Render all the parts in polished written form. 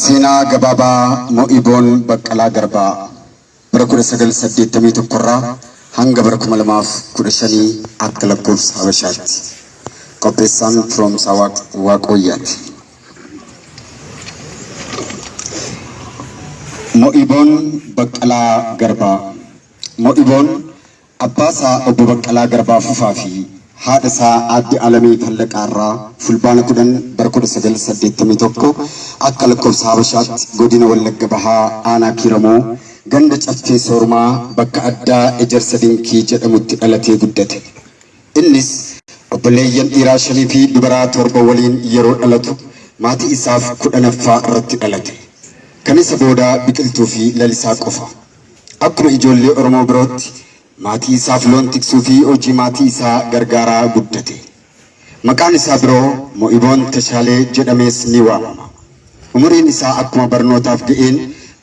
Seenaa gabaabaa Mo'iboon Baqqalaa Garbaa bara 1981 irraa hanga bara 2015 akka lakkoofsa Habashaatti. Qopheessaan Firoomsaa Waaqooyyaati. Mo'iboon Baqqalaa Garbaa. Mo'iboon Abbaa isaa Obbo Baqqalaa Garbaa Fufaa fi haadha isaa Aadde Alamee Fallaqaa irraa Fulbaana 10 bara 1981 akka lakkoofsa Habashaatti Godina Wallagga Bahaa Aanaa Kiiramuu ganda Caffee Soorumaa bakka addaa Ejersa Dinkii jedhamutti dhalatee guddate. Innis obboleeyyan dhiiraa shanii fi dubaraa 7 waliin yeroo dhalatu maatii isaaf 10ffaa irratti dhalate. Kan isa boodaa Biqiltuu fi Lalisaa qofa. Akkuma ijoollee Oromoo birootti maatii isaaf loon tiksuu fi hojii maatii isaa gargaaraa guddate. Maqaan isaa biroo Mo'iboon Tashaalee jedhamees ni waamama. Umuriin isaa akkuma barnootaaf ga'een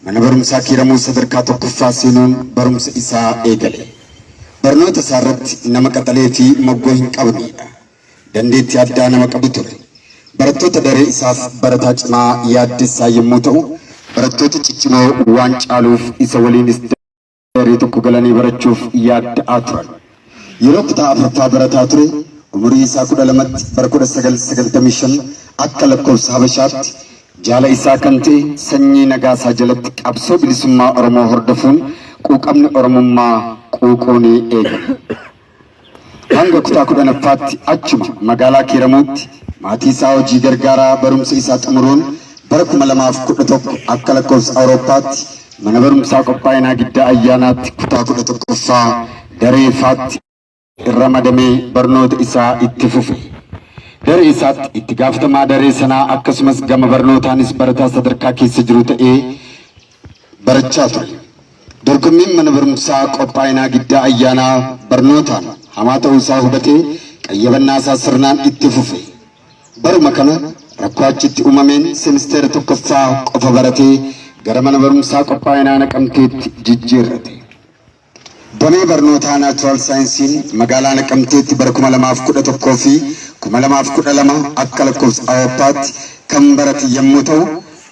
mana barumsaa Kiiramuu sadarkaa 1ffaa seenuun barumsa isaa eegale. Barnoota isaa irratti nama qaxalee fi moggoo hin qabneedha. Dandeettii addaa nama qabu ture. Barattoota daree isaaf barataa cimaa yaaddessaa yommuu ta'u, barattoota ciccimoo waan caaluuf isa waliinis daree tokko galanii barachuuf yaadda'aa turan. Yeroo kutaa 4ffaa barataa ture, umurii isaa 12tti bara 1995 akka lakkoofsa Habashaatti jaala isaa kan ta'e Sanyii Nagaasaa jalatti qabsoo bilisummaa Oromoo hordofuun quuqamni Oromummaa quuquunii eegale. Hanga kutaa 10ffaatti achuma magaalaa Kiiramuutti maatii isaa hojii gargaaraa barumsa isaa xumuruun bara 2011 akka lakkoofsa Awurooppaatti mana barumsaa Qophaa'inaa Giddaa Ayyaanaatti kutaa 11ffaa daree ffaatti ramadamee barnoota isaa itti fufe. Daree isaatti itti gaafatamaa daree sanaa akkasumas gama barnootaanis barataa sadarkaa keessa jiru ta'ee barachaa ture. Dorgommiin mana barumsaa Qophaa'inaa Giddaa Ayyaanaa barnootaan hamaa ta'uu isaa hubatee qayyabannaa isaa sirnaan itti fufe. Baruma kana rakkoo achitti uumameen semisteera tokkoffaa qofa baratee gara mana barumsaa Qophaa'inaa Naqamteetti jijjiirrate. Damee barnootaa Naachuraal Saayinsiin magaalaa Naqamteetti bara 2011 fi 2012 akka lakkoofsa Awurooppaatti kan barate yammuu ta'u,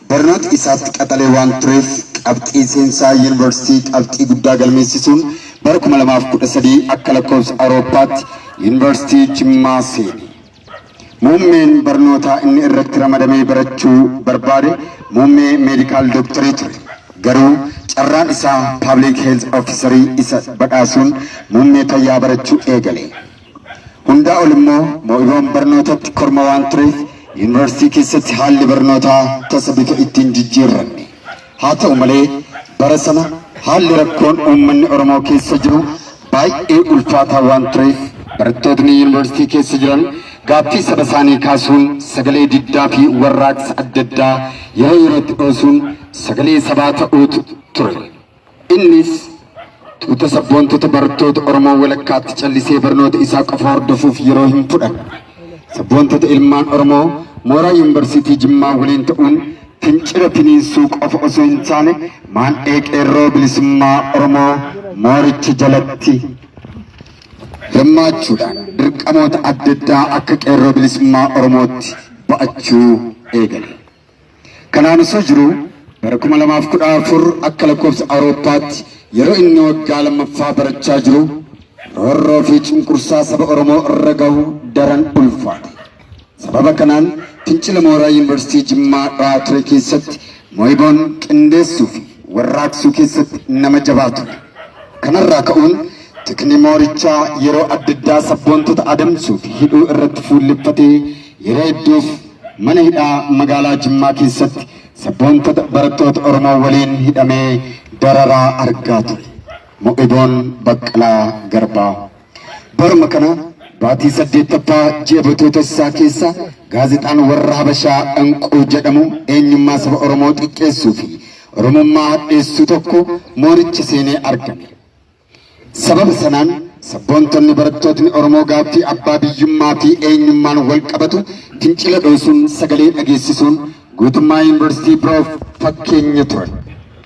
barnoota isaatti qaxalee waan tureef qabxii seensaa Yuunivarsiitii qabxii guddaa galmeessisuun bara 2013 akka lakkoofsa Awurooppaatti Yuunivarsiitii Jimmaa seene. Muummeen barnootaa inni irratti ramadamee barachuu barbaade muummee meedikaal dooktarii ture. Garuu carraan isaa Pabliik Heelz Ofisarii isa badhaasuun muummee fayyaa barachuu eegale. Hundaa ol immoo Mo'iboon barnootatti korma waan tureef yuunivarsiitii keessatti haalli barnootaa tasa bifa ittiin jijjiirranne. Haa ta'u malee bara sana haalli rakkoon uummanni Oromoo keessa jiru baay'ee ulfaataa waan tureef barattootni yuunivarsiitii keessa jiran gaaffii saba isaanii kaasuun sagalee diddaa fi warraaqsa adda addaa yeroo yerootti dhoosuun sagalee sabaa ta'uutu ture. Innis tuuta sabboontota barattoota Oromoo walakkaatti callisee barnoota isaa qofa hordofuuf yeroo hin fudhanne. Sabboontota ilmaan Oromoo mooraa Yuunivarsiitii Jimmaa waliin ta'uun fincila finiinsuu qofa osoo hin taane maandhee qeerroo bilisummaa Oromoo mooricha jalatti hirmaachuudhaan dirqamoota adda addaa akka qeerroo bilisummaa Oromootti ba'achuu eegale. Kanaan osoo jiruu bara 2014 akka lakkoofsa Awurooppaatti yeroo inni waggaa lammaffaa barachaa jiru roorroo fi cunqursaa saba Oromoo irra gahu daran ulfaate. Sababa kanaan fincila mooraa Yuunivarsiitii Jimmaa dho'aa ture keessatti Mo'iboon qindeessuu fi warraaqsuu keessatti nama jabaa ture. Kanarraa ka'uun tikni moorichaa yeroo adda addaa sabboontota adamsuu fi hidhuu irratti fuulleffatee yeroo hedduuf mana hidhaa magaalaa Jimmaa keessatti sabboontota barattoota Oromoo waliin hidhamee dararaa argaa ture. Mo'iboon Baqqalaa Garbaa. Baruma kana baatii 8ffaa ji'a Bitootessaa keessa gaazexaan warra Habashaa Dhanquu jedhamu eenyummaa saba Oromoo xiqqeessuu fi Oromummaa hadheessuu tokko mooricha seenee argame. Sababa sanaan sabboontonni barattootni Oromoo gaaffii abbaa biyyummaa fi eenyummaan wal qabatu fincila dhoosuun sagalee dhageessisuun guutummaa yuunivarsiitii biroof fakkeenya turan.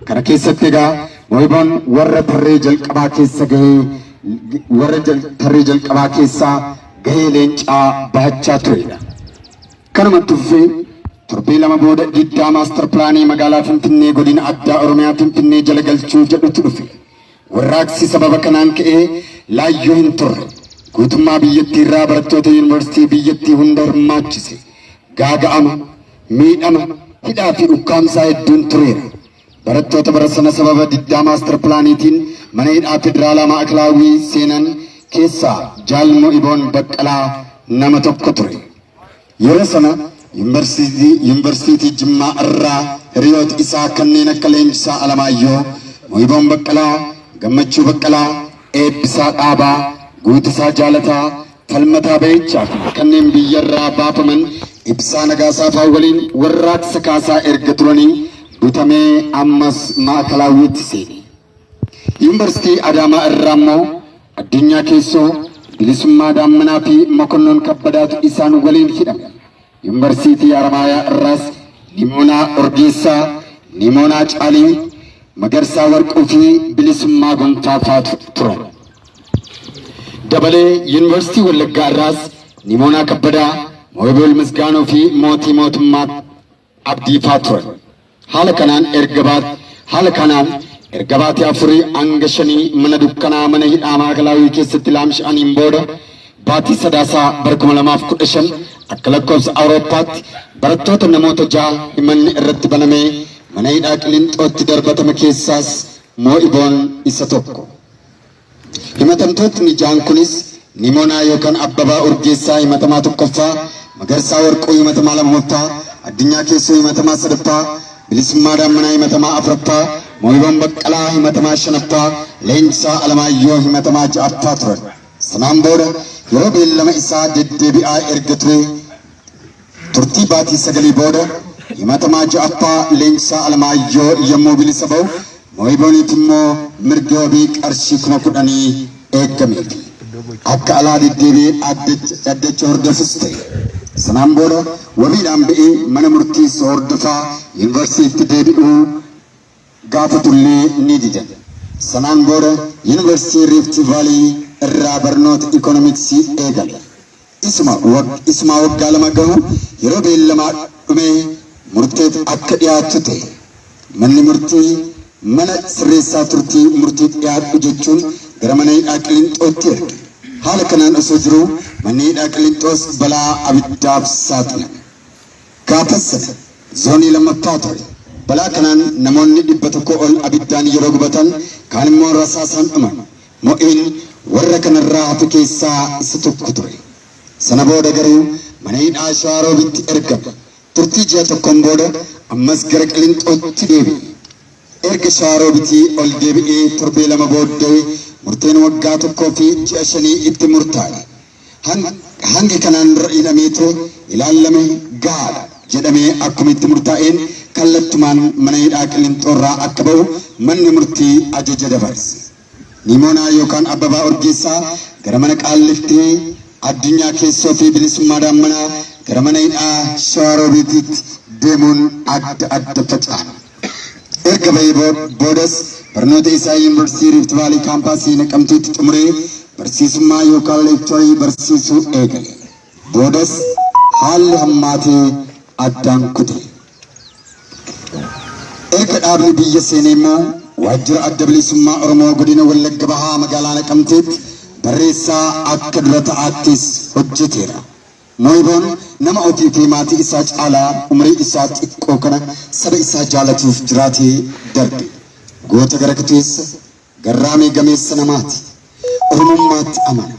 Kana keessatti egaa Mo'iboon warra tarree jalqabaa keessa gahee warra tarree jalqabaa keessaa gahee leencaa bahachaa turedha. Kanumatti fufee Torbee lama booda diddaa maastar pilaanii magaalaa Finfinnee godina addaa Oromiyaa Finfinnee jala galchuu jedhutu dhufe. Warraaqsi sababa kanaan ka'ee laayyoo hin turre. Guutummaa biyyattii irraa barattoota yuunivarsiitii biyyattii hunda hirmaachise. Gaaga'ama, miidhama, hidhaa fi ukkaamsaa hedduun tureera. Barattoota bara sana sababa diddaa maastar pilaaniitiin mana hidhaa federaalaa Maa'ikalaawwii seenan keessaa Jaal Mo'iboon Baqqalaa nama tokko ture. Yeroo sana Yuunivarsiitii Jimmaa irraa hiriyoota isaa kanneen akka Leenjisaa Alamaayyoo, Mo'iboon Baqqalaa, Gammachuu Baqqalaa, Eebbisaa Dhaabaa, Guutasaa Jaalataa, Falmataa Bayeechaa fi kanneen biyyarraa baafaman Ibsaa Nagaasaa fa'aa waliin warraaqsa kaasaa erga turanii butamee ammas Maa'ikalaawwiitti seene. Yuunivarsiitii Adaamaa irraa immoo Addunyaa Keessoo, Bilisummaa Daammanaa fi Mokonnon Kabbadaatu isaan waliin hidhame. Yuunivarsiitii Haramaayaa irraas Nimoonaa Orgeessaa, Nimoonaa Caalii, Magarsaa Warquu fi Bilisummaa Gonfaa fa'aatu turan. Dabalee Yuunivarsiitii Wallaggaa irraas Nimoonaa Kabbadaa, Mooyibool Misgaanoo fi Mootii Mootummaa Abdii fa'aa turan. Haala kanaan erga baat haala kanaan erga baatii afurii hanga shanii mana dukkanaa mana hidhaa Maakalaawii keessatti laamsha'aniin booda baatii Sadaasaa bara 2015 akka lakkoofsa Awurooppaatti barattoota namoota ja'a himanni irratti banamee mana hidhaa Qilinxootti darbatame keessaas Moo'iboon isa tokko. Himatamtootni ja'an kunis Nimoonaa yookaan Abbabaa Urgeessaa himatamaa tokkoffaa, Magarsaa Warquu himatamaa lammaffaa, Addunyaa Keessoo himatamaa sadaffaa, Bilisummaa Daammanaa himatamaa afraffaa, Mooyiboon Baqqalaa himatamaa shanaffaa, Leenjisaa Alamaayyoo himatamaa ja'affaa turan. Sanaan booda yeroo beellama isaa deddeebi'aa erga ture turtii baatii sagalii booda himatamaa ja'affaa Leenjisaa Alamaayyoo yommuu bilisa ba'u, Mooyibooniif immoo mirgi wabii qarshii 10,000 eeggameefi. Akka alaa deddeebi'ee dhaddacha hordofus ta'e. Sanaan booda wabiidhaan ba'ee mana murtiis hordofaa yuunivarsiitiitti deebi'uu gaafatullee ni didan. Sanaan booda Yuunivarsiitii Riifti Vaalii irraa barnoota Ikoonomiksii eegale. Isuma isumaa waggaa lama gahu yeroo beellamaa dhumee murteef akka dhiyaatu ta'e. Manni murtii mana sirreessaa turtii murtiif dhiyaadhu jechuun gara mana hidhaa Qilinxootti erge. Haala kanaan osoo jiruu manni hidhaa Qilinxoos balaa abiddaaf saaxilame. Gaafas sana zoonii lammaffaa ture. Balaa kanaan namoonni 100 ol abiddaan yeroo gubatan kaan immoo rasaasaan dhuman. Mo'iin warra kanarraa hafe keessaa isa tokko ture. Sana booda garuu mana hidhaa Shawaroobitti ergame. Turtii ji'a tokkoon booda ammas gara Qilinxootti deebi'e. Erga Shawaroobitii ol deebi'ee torbee lama booddee murteen waggaa tokkoo fi ji'a shanii itti murtaa'e. Hangi kanaan dura hidhamee ture ilaallame gahaadha jedhamee akkuma itti murtaa'een kallattumaan mana hidhaa Qilinxoorraa akka ba'u manni murtii ajaja dabarse. Nimoonaa yookaan Abbabaa Urgeessaa gara mana Qaallittii, Addunyaa Keessoo fi Bilisummaa Daammanaa gara mana hidhaa Shawaroobiitiitti deemuun adda adda faca'an. Erga bahee boodas barnoota isaa Yuunivarsiitii Riifti Vaalii kaampaasii Naqamteetti xumuree barsiisummaa yookaan leekcharii barsiisuu eegale. Boodas haalli hammaatee addaan kute. Erga dhaabni biyya seenee immoo waajjira Adda Bilisummaa Oromoo godina Wallagga Bahaa magaalaa Naqamteetti barreessaa akka dura ta'aattis hojjeteera. Mooyiboon nama ofii fi maatii isaa caalaa umurii isaa xiqqoo kana saba isaa jaalatuuf jiraatee darbe. Goota gara kuteessa, garraamii gameessa namaati. Oromummaatti amana.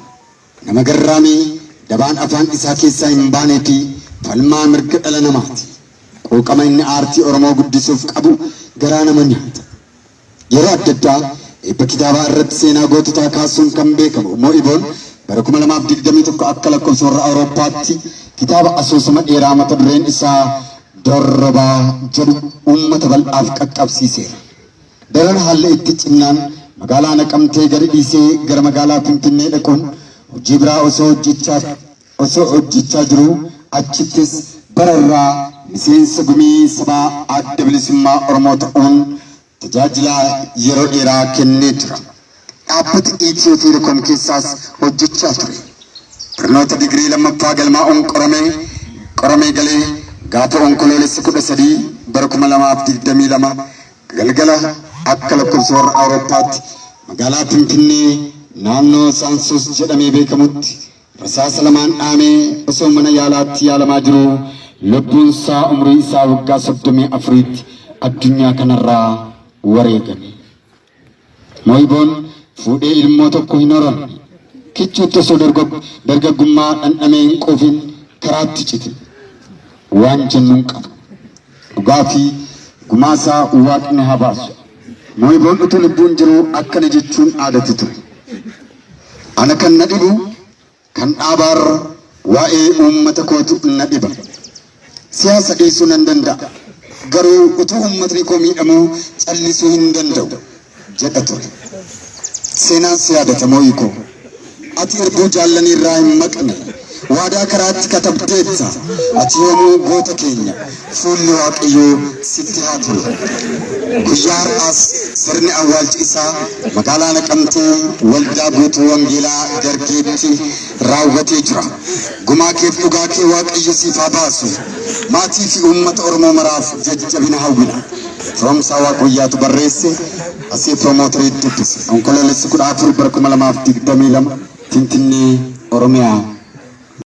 Nama garraamii dabaan afaan isaa keessaa hin baanee fi falmaa mirga dhala namaati. Quuqama inni aartii Oromoo guddisuuf qabu garaa nama nyaata. Yeroo adda addaa eebba kitaabaa irratti seenaa goototaa kaasuun kan beekamu Mo'iboon bara 2021 akka lakkoofsa warra Awurooppaatti kitaaba asoosama dheeraa mata dureen isaa Dorrobaa jedhu uummata bal'aaf qaqqabsiiseera. Daran haalli itti cimnaan magaalaa Naqamtee gadi dhiisee gara magaalaa Finfinnee dhaquun hojii biraa osoo hojjechaa jiruu achittis bara irraa miseensa gumii sabaa Adda Bilisummaa Oromoo ta'uun tajaajila yeroo dheeraa kennee jira. Dhaabbata Itiyoo Teelekoom keessaas hojjechaa ture. Barnoota digirii lammaffaa galmaa'uun qoramee galee Gaafa Onkoloolessa 13 bara 2022 galgala akka lakkoofsa warra Awurooppaatti magaalaa Finfinnee naannoo Saansuus jedhamee beekamutti rasaasa lamaan dhahamee osoo mana yaalaatti yaalamaa jiruu lubbuun isaa umurii isaa waggaa 34tti addunyaa kanarraa wareegame. Mooyiboon fuudhee ilmoo tokko hin horanne. Kichuutti osoo dargaggummaa dhandhamee hin quufin karaatti cite. Waan jennu hin qabu. Dhugaa fi gumaasaa Waaqni haa baasu. Mooyiboon utuu lubbuun jiruu akkana jechuun dhaadate ture. Ana kan na dhibu kan dhaabaarra waa'ee uummata kootu na dhiba. Siyaasa dhiisuu nan danda'a. Garuu utuu uummatni koo miidhamuu callisuu hin danda'u jedha ture. Seenaan si yaadata Moo'ii koo. Ati irbuu jaallanii irraa hin maqne. Waadaa karaatti katabdeetta. Ati yoomuu goota keenya. Fuulli Waaqayyoo sitti haa tolu. Guyyaa har'aas sirni awwaalcha isaa magaalaa Naqamtee Waldaa Guutuu Wangeelaa Dargeetti raawwatee jira. Gumaa keef dhugaa kee Waaqayyo siif haa baasu. Maatii fi uummata Oromoo maraaf jajjabina hawwina. Firoomsaa Waaqwayyaatu barreesse, Asee Piromootarii dubbise. Onkoloolessi 14 bara 2022 Finfinnee, Oromiyaa.